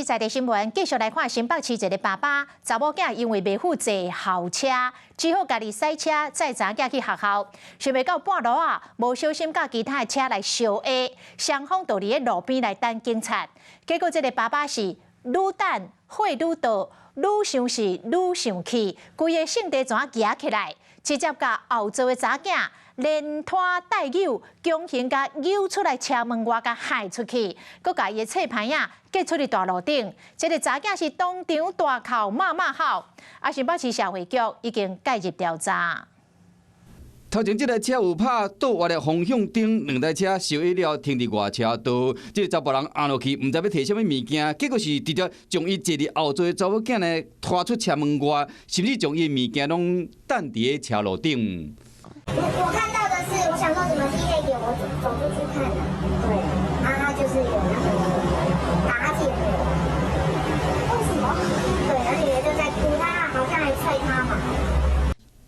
在地新聞，繼續來看新北市一个爸爸，查某囝因為袂赴坐校車，只好家己駛車載查囝去學校。想袂到半路啊，無小心佮其他的車來相挨，雙方就佇咧路邊來等警察。結果這个爸爸是愈等火愈大，愈想是愈生氣，規个性地怎舉起來，直接共後座的查囝連拖帶扭，強行共扭出來車門外，共害出去，閣共伊的冊牌仔激出去大路頂。這个查囝是當場大哭罵罵吼。啊，新北市社會局已經介入調查。頭前這台車有拍倒彎的方向燈，兩台車相挨了停佇外車道，這个查埔人按落去，毋知欲提啥物物件，結果是直接將伊坐佇後座的查某囝呢拖出車門外，甚至將伊的物件攏擲佇咧車路頂。我看到的是，我想說怎麼是那點，我走出去看的，對，然後他就是有那個打他自己的女兒，為什麼？對，而女兒就在哭，他好像還踹他嘛。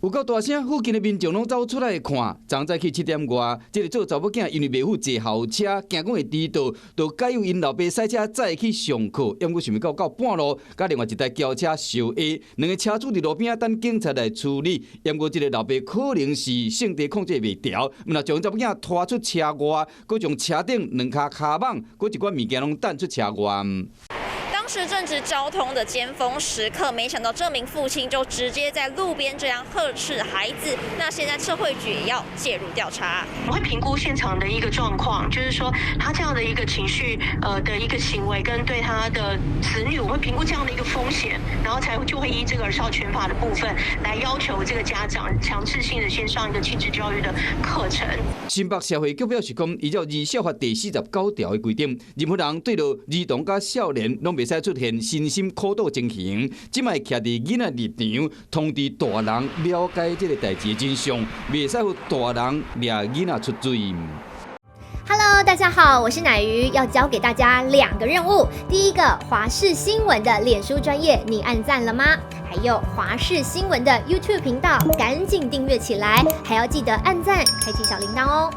有夠大聲，附近的民眾攏走出來看。昨早起7點外，這个做查某囝因為袂赴坐校車，驚講會遲到，就改由𪜶老爸駛車載去上課。毋過想袂到到半路，佮另外一台轎車相挨，兩个車主佇路邊等警察來處理。毋過這个老爸可能是性地控制袂牢，毋但將查某囝拖出車外，閣將車頂兩跤跤蠓，閣一寡物件攏擲出車外。當時正值交通的尖峰時刻，沒想到這名父親就直接在路邊這樣呵斥孩子。那現在社會局也要介入調查。我會評估現場的一個狀況，就是說他這樣的一個情緒，的一個行為跟對他的子女，我會評估這樣的一個風險，然後才就會依這個兒少權法的部分來要求這個家長強制性的先上一個親職教育的課程。新北社會局表示講，依照兒少法第49條的規定，任何人對著兒童佮少年攏袂使出現身心苦毒情形，這擺徛佇囡仔立場，通知大人了解這个代誌的真相，袂使予大人掠囡仔出嘴。 Hello，大家好，我是乃瑜，要交給大家兩個任務。第一個，華視新聞的臉書專頁，你按讚了嗎？還有華視新聞的 YouTube 頻道，趕緊訂閱起來，還要記得按讚，開啟小鈴鐺哦。